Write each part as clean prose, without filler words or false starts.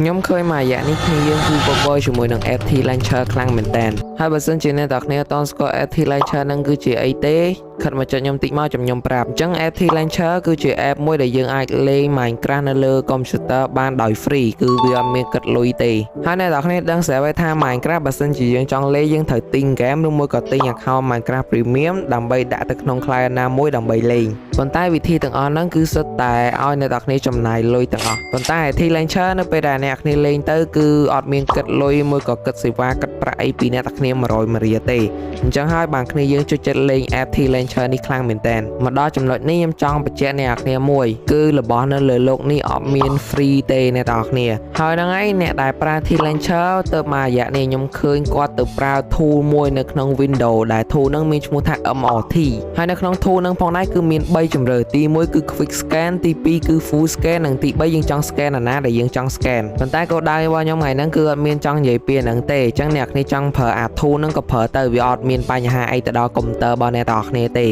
ខ្ញុំឃើញមួយរយៈនេះគ្នាយើងគឺបបរជាមួយនឹង app T Launcher ខ្លាំងមែនតើហើយបើសិនជាអ្នកទាំងគ្នាអត់ទាន់ស្គាល់ app T Launcher ហ្នឹងគឺជាអីទេខិតមកចុចខ្ញុំតិចមកចាំខ្ញុំប្រាប់អញ្ចឹង app T Launcher គឺជា app មួយដែលយើងអាចលេង Minecraft នៅលើ computer បានដោយ free គឺវាអត់មានគិតលុយទេហើយអ្នកទាំងគ្នាដឹងស្រាប់ហើយថា Minecraft បើសិនជាយើងចង់លេងយើងត្រូវទិញ game ឬមួយក៏ទិញ account Minecraft Premium ដើម្បីដាក់ទៅក្នុង client ណាមួយដើម្បីលេងប៉ុន្តែវិធីទាំងអស់ហ្នឹងគឺសុទ្ធតែឲ្យអ្នកទាំងគ្នាចំណាយលុយទាំងអស់ប៉ុន្តែ T Launcher នៅពេលដែលអ្នកគ្នាលេងទៅគឺអត់មានគិតលុយមួយក៏គិតសេវាគិតប្រាក់អីពីអ្នកទាំងគ្នា100មួយរៀលទេអញ្ចឹងហើយបានគ្នាយើងជួយចិត្តលេង app T Launcher នេះខ្លាំងមែនតើមកដល់ចំណុចនេះខ្ញុំចង់បញ្ជាក់អ្នកគ្នាមួយគឺរបស់នៅលើលោកនេះអត់មាន free ទេអ្នកទាំងអស់គ្នាហើយហ្នឹងហើយអ្នកដែលប្រើ T Launcher ទៅមករយៈនេះខ្ញុំឃើញគាត់ទៅប្រើ tool មួយនៅក្នុង Windows ដែល tool ហ្នឹងមានឈ្មោះថា MRT ហើយនៅក្នុង tool ហ្នឹងផងដែរគឺមាន3ជម្រើសទី1គឺ quick scan ទី2គឺ full scan និងទី3យើងចង់ scan អាណាដែលយើងចង់ scan ប៉ុន្តែគោលដៅរបស់ខ្ញុំថ្ងៃហ្នឹងគឺអត់មានចង់និយាយពីហ្នឹងទេអញ្ចឹងអ្នកគ្នាចង់ប្រើអា tool ហ្នឹងក៏ប្រើទៅវាអត់មានបញ្ហាអីទៅដល់កុំព្យូទ័ររបស់អ្នកទាំងអស់គ្នាទេ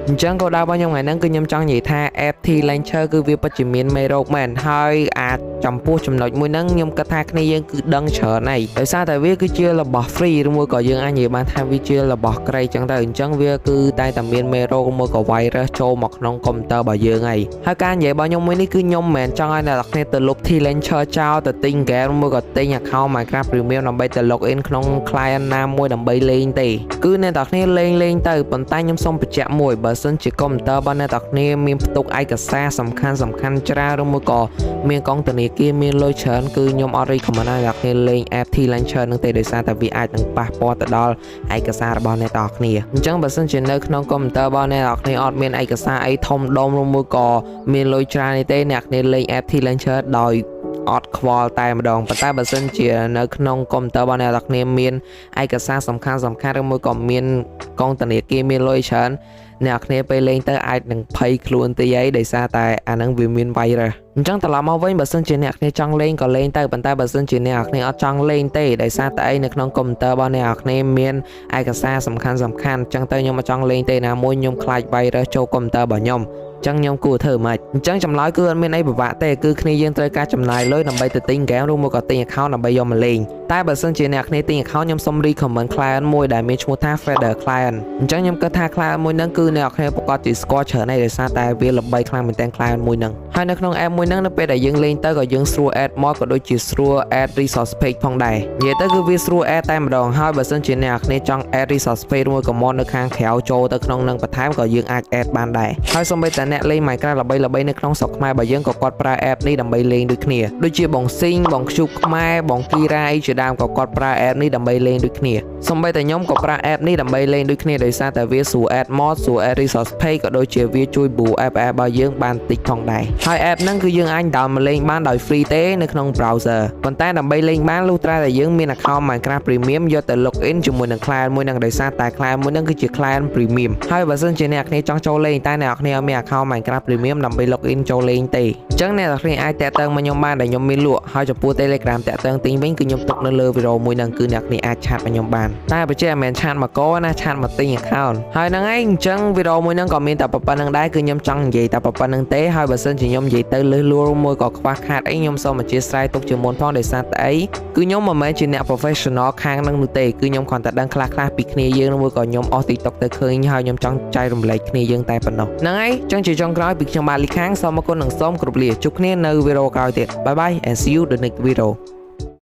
អញ្ចឹងគោលដៅរបស់ខ្ញុំថ្ងៃហ្នឹងគឺខ្ញុំចង់និយាយថា app T Launcher គឺវាពិតជាមានមេរោគមែនហើយអាចចំពោះចំណុចមួយហ្នឹងខ្ញុំគិតថាគ្នាយើងគឺដឹងច្រើនហើយដោយសារតែវាគឺជារបស់ free ឬមួយក៏យើងអាចនិយាយបានថាវាជារបស់ក្រីចឹងទៅអញ្ចឹងវាគឺតែតែមានមេរោគមួយក៏ virus ចូលមកក្នុងកុំព្យូទ័ររបស់យើងហើយហើយការនិយាយរបស់ខ្ញុំមួយនេះគឺខ្ញុំមិនមែនចង់ឲ្យអ្នកនរគ្នាទៅលុប T Launcher ចោលទៅទិញ game ឬមួយក៏ទិញ account Minecraft Premium ដើម្បីទៅ log in ក្នុង client ណាមួយដើម្បីលេងទេគឺអ្នកនរគ្នាលេងលេងទៅប៉ុន្តែខ្ញុំសូមបញ្ជាក់មួយបើសិនជាកុំព្យូទ័ររបស់អ្នកនរគ្នាមានផ្ទុកឯកសារសំខាន់សំខាន់ច្រើនឬមួយក៏មានកងធនាគារមានលុយច្រើនគឺខ្ញុំអត់ recommend ឲ្យអ្នកគ្នាលេង app T Launcher នឹងទេដោយសារតែវាអាចនឹងប៉ះពាល់ទៅដល់ឯកសាររបស់អ្នកទាំងអស់គ្នាអញ្ចឹងបើសិនជានៅក្នុងកុំព្យូទ័ររបស់អ្នកទាំងអស់គ្នាអត់មានឯកសារអីធំដុំឬមួយក៏មានលុយច្រើននេះទេអ្នកគ្នាលេង app T Launcher ដោយអត់ខ្វល់តែម្ដងប៉ុន្តែបើសិនជានៅក្នុងកុំព្យូទ័ររបស់អ្នកទាំងអស់គ្នាមានឯកសារសំខាន់សំខាន់ឬមួយក៏មានកងធនាគារមានលុយច្រើនអ្នកគ្នាពេលលេងទៅអាចនឹងភ័យខ្លួនទីអីដោយសារតែអាហ្នឹងវាមាន virus អញ្ចឹងត្រឡប់មកវិញបើសិនជាអ្នកគ្នាចង់លេងក៏លេងទៅប៉ុន្តែបើសិនជាអ្នកគ្នាអត់ចង់លេងទេដោយសារតែអីនៅក្នុងកុំព្យូទ័ររបស់អ្នកគ្នាមានឯកសារសំខាន់សំខាន់អញ្ចឹងទៅខ្ញុំអត់ចង់លេងទេណាមួយខ្ញុំខ្លាច virus ចូលកុំព្យូទ័ររបស់ខ្ញុំចឹងខ្ញុំគួរធ្វើម៉េចអញ្ចឹងចម្លើយគឺអត់មានអីពិបាកទេគឺគ្នាយើងត្រូវការចំណាយលុយដើម្បីទៅទិញ game ឬមួយក៏ទិញ account ដើម្បីយកមកលេងតែបើសិនជាអ្នកគ្នាទិញ account ខ្ញុំសូម recommend client មួយដែលមានឈ្មោះថា Feather Client អញ្ចឹងខ្ញុំគិតថា client មួយហ្នឹងគឺអ្នកគ្នាប្រកាសជាស្គាល់ច្រើនហើយដោយសារតែវាល្បីខ្លាំងមែនទែន client មួយហ្នឹងហើយនៅក្នុង app មួយហ្នឹងនៅពេលដែលយើងលេងទៅក៏យើងស្រួល add mod ក៏ដូចជាស្រួល add resource pack ផងដែរនិយាយទៅគឺវាស្រួល add តែម្ដងហើយបើសិនជាអ្នកគ្នាចង់ add resource pack ឬមួយក៏ mod នៅខាងក្រៅចូលទៅក្នុងនឹងបន្ថែមក៏យើងអាច add បានដែរហើយសូម្បីតែអ្នកលេង Minecraft ល្បីៗនៅក្នុងស្រុកខ្មែររបស់យើងក៏គាត់ប្រើ app នេះដើម្បីលេងដូចគ្នាដូចជាបងស៊ីងបងខ្ជូបខ្មែរបងគីរ៉ាអីជាដើមក៏គាត់ប្រើ app នេះដើម្បីលេងដូចគ្នាសូម្បីតែខ្ញុំក៏ប្រើ app នេះដើម្បីលេងដូចគ្នាដោយសារតែវាស្រួល add mod ស្រួល add resource pack ក៏ដូចជាវាជួយ boost FPS របស់យើងបានតិចផងដែរហើយ app ហ្នឹងគឺយើងអាច download មកលេងបានដោយ free ទេនៅក្នុង browser ប៉ុន្តែដើម្បីលេងបានលុះត្រាតែយើងមាន account Minecraft Premium យកទៅ log in ជាមួយនឹង client មួយហ្នឹងដោយសារតែ client មួយហ្នឹងគឺជា client premium ហើយបើសិនជាអ្នកគ្នាចង់ចូលលេងតែអ្នកគ្នាអត់មាន account Minecraft Premium ដើម្បី log in ចូលលេងទេអញ្ចឹងអ្នកគ្នាអាចតាក់ទងមកខ្ញុំបានដែលខ្ញុំមានលក់ហើយចំពោះ Telegram តាក់ទងទិញវិញគឺខ្ញុំទុកនៅលើវីដេអូមួយហ្នឹងគឺអ្នកគ្នាអាច chat មកខ្ញុំបានតែបើចេះមិនមែន chat មកកណា chat មកទិញ account ហើយហ្នឹងឯងអញ្ចឹងវីដេអូមួយហ្នឹងក៏មានតែប៉ុណ្្នឹងដែរគឺខ្ញុំចង់និយាយតែប៉ុណ្្នឹងទេហើយបើសិនជាខ្ញុំនិយាយទៅលឺលួលមួយក៏ខ្វះខាតអីខ្ញុំសូមអធ្យាស្រ័យទុកជាមុនផងដោយសារតែអីគឺខ្ញុំមិនមែនជាអ្នក professional ខាងហ្នឹងនោះទេគឺខ្ញុំគ្រាន់តែដឹងខ្លះៗពីគ្នាយើងមួយក៏ខ្ញុំអស់ TikTok ទៅឃើញហើយខ្ញុំចង់ចែករំលែកគ្នាយើងតែប៉ុណ្ណោះហ្នឹងហើយចឹងជាចុងក្រោយពីខ្ញុំបាទលីខាងសូមអរគុណនិងសូមគោរពលាជួបគ្នានៅវីដេអូក្រោយទៀត Bye bye and see you the next video.